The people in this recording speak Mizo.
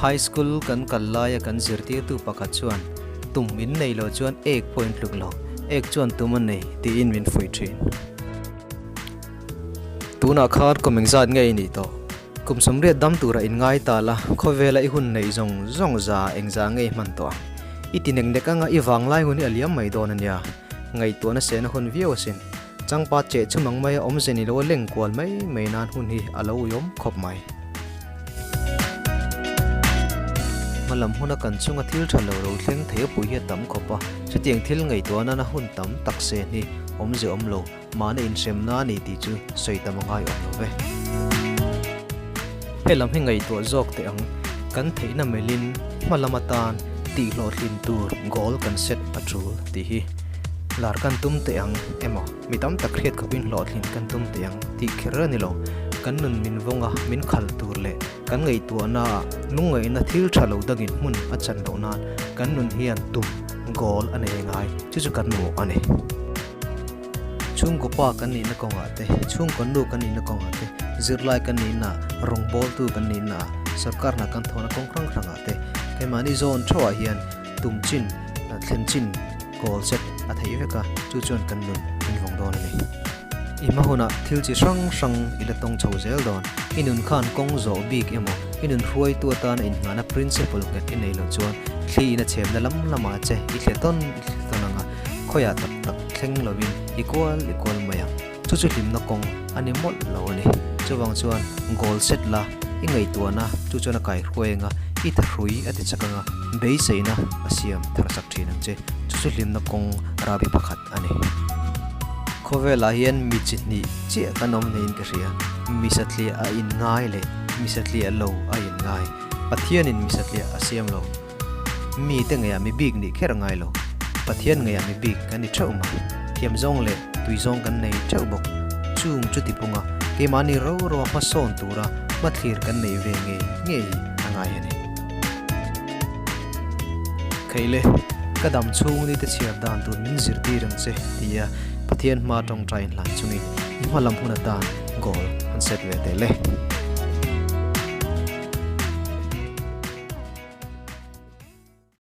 High school kan kal laia kan zirtirtu pakhat chuan tum in nei lo chuan ek pawh in tluk lo, ek chuan tum a nei tiin min fuih thin. Tunah khan kum engzat nge i nih tawh? Kum 80 dam tura in ngai ta la, khawvela i hun neih zawng zawng za engzah nge i hman tawh ang? I ti nek nek anga i vanglai hun hi a liam mai dawn a nia. Ngaihtuahna sehna hun viau asin. Changpa cheh chhum ang maia awmze ni lo a leng kual mai mai nan hun hi a lo uiawm khawp mai. Hmalam huna kan chunga thil tha lo ro thleng thei a pui hi a tam khawp a, chutiang thil ngaihtuah nana hun tam tak sen hi awmze awm lo, mahni inhremna a ni tih chu sawi tam a ngai awm lo ve. Helam hi ngaihtuah zawk teh ang, kan theihna melhin hmalam atan tihhlawhtlin tur goal kan set a tul tih hi. Lar kan tum teh ang emaw, mi tam tak hriat khawpin hlawhtlin kan tum teh ang tih kher a ni lo. Kan nun min vawng a, min khal tur leh kan ngaihtuahnaah lungngaihna thil tha lo dangin hmun a chan loh nan kan nun hian tum, goal, a nei ngai, chu chu kan mawh a ni. Chhungkaw pa kan nihna kawngah te, chhungkaw nu kan nihna kawngah te, zirlai kan nihna, rawngbawltu kan nihna, sorkar hna kan thawhna kawng hrang hrangah te, keimahni zawn theuhah hian tum chin, thlen chin, goal set a theih vek a, chu chuan kan nun min vawng dawn a ni. I hma hunah thil chi hrang hrang i la tawng chho zel dawn. I nun khan kawng zawh bik emaw, i nun hruaitu atana inngahna principle nghet i nei loh chuan thli in a chhemna lam lamah che i thle tawn i thle tawn ang a, khawiah tak tak thleng lovin i kual i kual mai ang. Chu chu hlimna kawng a ni mawlh lo a ni. Chuvang chuan goal set la, i ngaihtuahna chu chuan a kaihruai anga, i thahrui a ti chak anga, beiseina a siam thar chak thin ang che. Chu chu hlimna kawng rabi pakhat a ni. Khawvelah hian mi chi hnih chiah kan awm niin ka hria, mi satliah a inngai leh mi satliah lo a inngai. Pathianin mi satliah a siam lo. Mi te ngeiah mi bik nih kher a ngai lo. Pathian ngeiah mi bik kan ni theuh mai. Thiam zawng leh tui zawng kan nei theuh bawk. Chung chu tipunga keimahni ro ro a hmasawn tura hmathlir kan neih ve ngei ngei hi a ngai a ni. Kheile, ka dam chhung ni te chhiar dan tur min zirtir ang che tia Pathian hma tawngtai inhlan chungin i hmalam hun atan goal an set ve teh le.